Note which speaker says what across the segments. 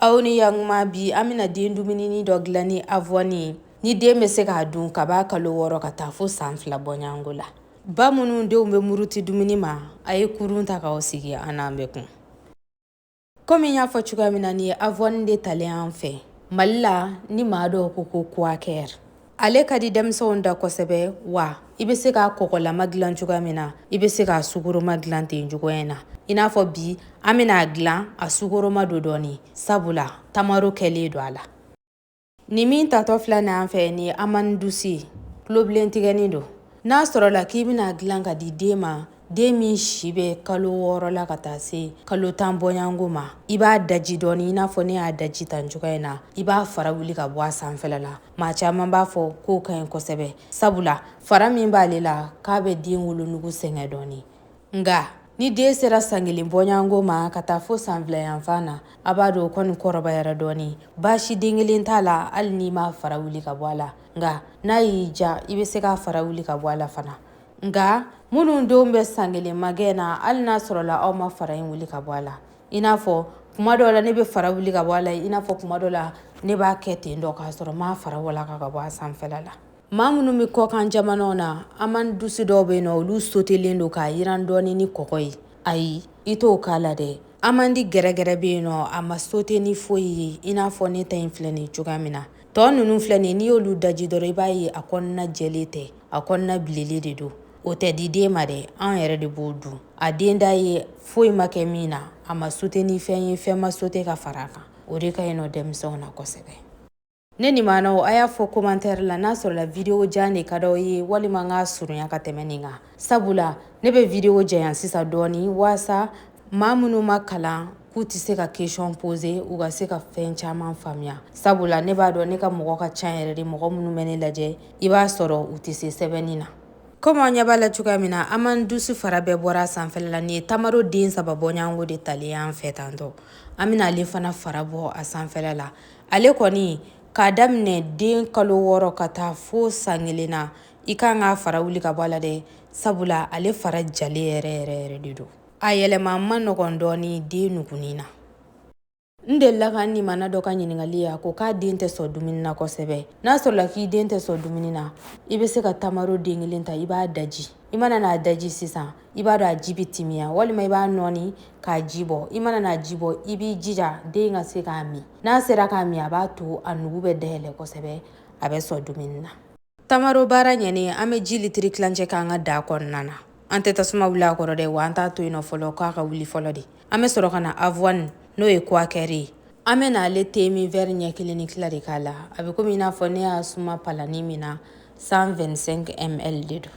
Speaker 1: Aw ni yakuma, bi an bɛna den dumuninin dɔ dilan ni avoine ye. Ni den bɛ se k'a dun kab'a kalo 6 ka taa fo san 2 bɔɲɔgɔnko la. Ba minnu denw bɛ muruti dumuni ma, a ye kurun ta k'aw sigi, an n'an bɛ kun. Komi n y'a fɔ cogoya min na, nin ye avoine de talen an fɛ Mali la, ni maa dɔw ko ko Quaker. Ale ka di denmisɛnw da kosɛbɛ, wa i bɛ se k'a kɔgɔlama dilan cogoya min na, i bɛ se k'a sukoroma dilan ten cogoya in na. I n'a fɔ bi an bɛna a dilan a sukoroma don dɔɔni, sabula tamaro kɛlen don a la. Nin min tatɔ filɛ nin an fɛ, nin ye amande douce ye, tulobilen tigɛnin don. N'a sɔrɔla k'i bɛna dilan ka di den ma, den min si bɛ kalo 6 la ka taa se kalo 10 bɔɲɔgɔnko ma, i b'a daji dɔɔni, i n'a fɔ ne y'a daji tan cogoya in na. I b'a fara wuli ka bɔ a sanfɛla la. Maa caman b'a fɔ k'o ka ɲi kosɛbɛ, sabula fara min b'ale la, k'a bɛ den wolonugu sɛgɛn dɔɔni. Nka ni den sera san 1 bɔɲɔgɔnko ma ka taa fo san 2 yanfan na, a b'a dɔn o kɔni kɔrɔbayara dɔɔni, baasi den kelen t'a la hali n'i m'a fara wuli ka bɔ a la. Nka n'a y'i ja, i bɛ se k'a fara wuli ka bɔ a la fana. Nka minnu denw bɛ san 1 magɛn na, hali n'a sɔrɔla aw ma fara in wuli ka bɔ a la, i n'a fɔ kuma dɔw la ne bɛ fara wuli ka bɔ a la, i n'a fɔ kuma dɔw la ne b'a kɛ ten dɔ k'a sɔrɔ n m'a fara walaka ka bɔ a sanfɛla la. Maa minnu bɛ kɔkan jamanaw na, amande douce dɔw bɛ yen nɔ, olu sotelen don k'a yiran dɔɔni ni kɔgɔ ye. Ayi, i t'o k'a la dɛ. Amande gɛrɛgɛrɛ bɛ yen nɔ, a ma sote ni foyi ye, i n'a fɔ ne ta in filɛ nin cogoya min na. Tɔ ninnu filɛ nin ye, n'i y'olu daji dɔrɔn, i b'a ye a kɔnɔna jɛlen tɛ, a kɔnɔna bilenlen de don. O tɛ di den ma dɛ, an yɛrɛ de b'o dun. A den da ye foyi ma kɛ min na, a ma sote ni fɛn ye, fɛn ma sote ka fara a kan, o de ka ɲi nɔ denmisɛnw na kosɛbɛ. Ne nimanaw, a y'a fɔ commentaire la n'a sɔrɔla video jan de ka d'aw ye walima n k'a surunya ka tɛmɛ nin kan, sabula ne bɛ video janya sisan dɔɔni waasa maa minnu ma kalan k'u tɛ se ka question poser, u ka se ka fɛn caman faamuya, sabula ne b'a dɔn ne ka mɔgɔ ka ca yɛrɛ de. Mɔgɔ minnu bɛ ne lajɛ, i b'a sɔrɔ u tɛ se sɛbɛnni na. Komi aw ɲɛ b'a la cogoya min na, amande douce fara bɛɛ bɔra a sanfɛla la. Nin ye tamaro den 3 bɔɲɔgɔnko de talen an fɛ tantɔ. An bɛna ale fana fara bɔ a sanfɛla la. Ale kɔni, k'a daminɛ den kalo 6 ka taa fo san 1 na, i kan k'a fara wuli ka bɔ a la dɛ, sabula ale fara jalen yɛrɛ yɛrɛ yɛrɛ de don. A yɛlɛma ma nɔgɔn dɔɔni den nugunin na. N delila ka n nimana dɔ ka ɲininkali ye, a ko k'a den tɛ sɔn dumuni na kosɛbɛ. N'a sɔrɔla k'i den tɛ sɔn dumuni na, i bɛ se ka tamaro den kelen ta, i b'a daji. I mana n'a daji sisan, i b'a dɔn a ji bɛ timiya, walima i b'a nɔɔni k'a ji bɔ. I mana n'a ji bɔ, i b'i jija den ka se k'a min. N'a sera k'a min, a b'a to a nugu bɛ dayɛlɛ kosɛbɛ, a bɛ sɔn dumuni na. Tamaro baara ɲɛnen, an bɛ ji litiri tilancɛ k'an ka da kɔnɔna na. An tɛ tasuma wuli a kɔrɔ dɛ, wa an t'a to yen nɔ fɔlɔ k'a ka wuli fɔlɔ de. An bɛ sɔrɔ ka na avoine, n'o ye Quaker ye, an bɛ na ale te min verre ɲɛ kelen ni tila de k'a la. A bɛ komi i n'a fɔ ne y'a suma palani min na, 125 ml de don.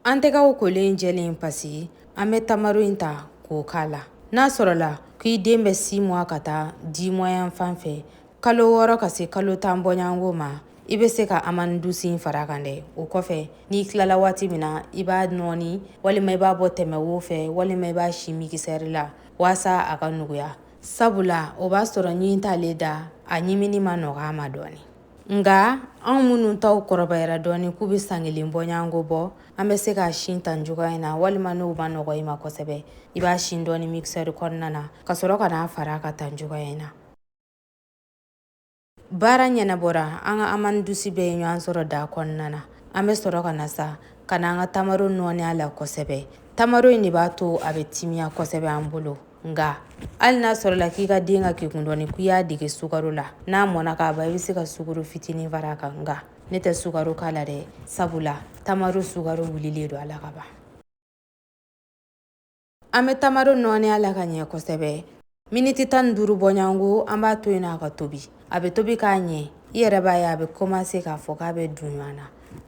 Speaker 1: An tɛgɛw kolen jɛlen pasi, an bɛ tamaro in ta k'o k'a la. N'a sɔrɔla k'i den bɛ 6 mois ka taa 10 mois yan fan fɛ, kalo 6 ka se kalo 10 bɔɲɔgɔnko ma, i bɛ se ka amande douce in fara kan dɛ. O kɔfɛ, n'i tilala waati min na, i b'a nɔɔni, walima i b'a bɔ tɛmɛ wo fɛ, walima i b'a si mixeur la waasa a ka nuguya, sabula o b'a sɔrɔ ɲin t'ale da, a ɲimini ma nɔgɔ a ma dɔɔni. Nka anw minnu taw kɔrɔbayara dɔɔni, k'u bɛ san 1 bɔɲɔgɔnko bɔ, an bɛ se k'a sin tan cogoya in na, walima n'o ma nɔgɔ i ma kosɛbɛ, i b'a sin dɔɔni mixeur kɔnɔna na ka sɔrɔ ka n'a fara a kan tan cogoya in na. Baara ɲɛnabɔra, an ka amande douce bɛɛ ye ɲɔgɔn sɔrɔ da kɔnɔna na. An bɛ sɔrɔ ka na sa ka na an ka tamaro nɔɔni a la kosɛbɛ. Tamaro in de b'a to a bɛ timiya kosɛbɛ an bolo. Nka hali n'a sɔrɔla k'i ka den ka kekun dɔɔni, k'i y'a dege sukaro la, n'a mɔna k'a ban, i bɛ se ka sukaro fitinin fara a kan. Nka ne tɛ sukaro k'a la dɛ, sabula tamaro sukaro wulilen don a la ka ban. An bɛ tamaro nɔɔni a la ka ɲɛ kosɛbɛ. Miniti 15 bɔɲɔgɔnko, an b'a to yen a ka tobi. A bɛ tobi k'a ɲɛ, i yɛrɛ b'a ye a bɛ commencer k'a fɔ k'a bɛ dun ɲɔgɔn na.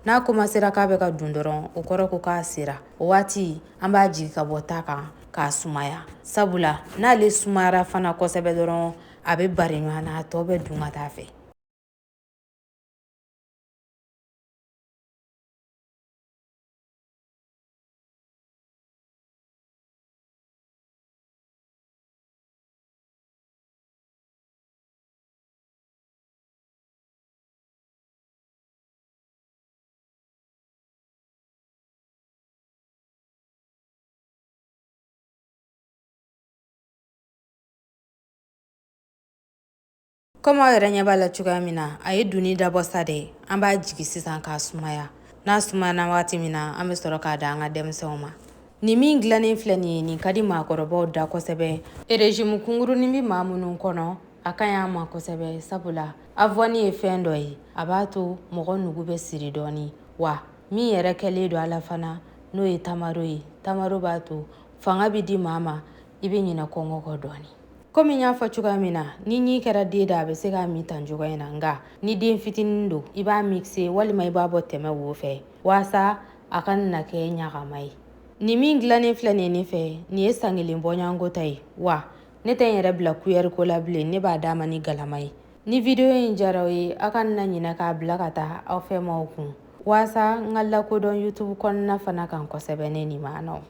Speaker 1: N'a commencera k'a bɛ ka dun dɔrɔn, o kɔrɔ ko k'a sera. O waati an b'a jigin ka bɔ ta kan k'a sumaya, sabula n'ale sumayara fana kosɛbɛ dɔrɔn, a bɛ bari ɲɔgɔn na, a tɔ bɛ dun ka taa fɛ. Komi aw yɛrɛ ɲɛ b'a la cogoya min na, a ye dunni dabɔ sa dɛ. An b'a jigi sisan k'a sumaya. N'a sumayana waati min na, an bɛ sɔrɔ k'a da an ka denmisɛnw ma. Nin min dilannen filɛ nin ye, nin ka di maakɔrɔbaw da kosɛbɛ. Régime kunkurunin bɛ maa minnu kɔnɔ, a ka ɲi a ma kosɛbɛ, sabula avoine ye fɛn dɔ ye, a b'a to mɔgɔ nugu bɛ siri dɔɔni. Wa min yɛrɛ kɛlen don a la fana, n'o ye tamaro ye. Tamaro b'a to fanga bɛ di maa ma, i bɛ ɲinɛ kɔngɔ kɔ dɔɔni. Komi n y'a fɔ cogoya min na, ni ɲi kɛra den da, a bɛ se k'a min tan cogoya in na. Nka ni den fitinin don, i b'a mixer walima i b'a bɔ tɛmɛ wo fɛ walasa a ka na kɛ ɲagama ye. Nin min dilannen filɛ nin ye ne fɛ, nin ye san kelen bɔɲɔgɔnko ta ye. Wa ne tɛ n yɛrɛ bila cuillère ko la bilen, ne b'a d'a ma ni galama ye. Ni vidéo in diyara aw ye, aw kana ɲinɛ k'a bila ka taa aw fɛnmaw kun, walasa n ka lakodɔn YouTube kɔnɔna fana kan kosɛbɛ. Ne nin ma nɔ.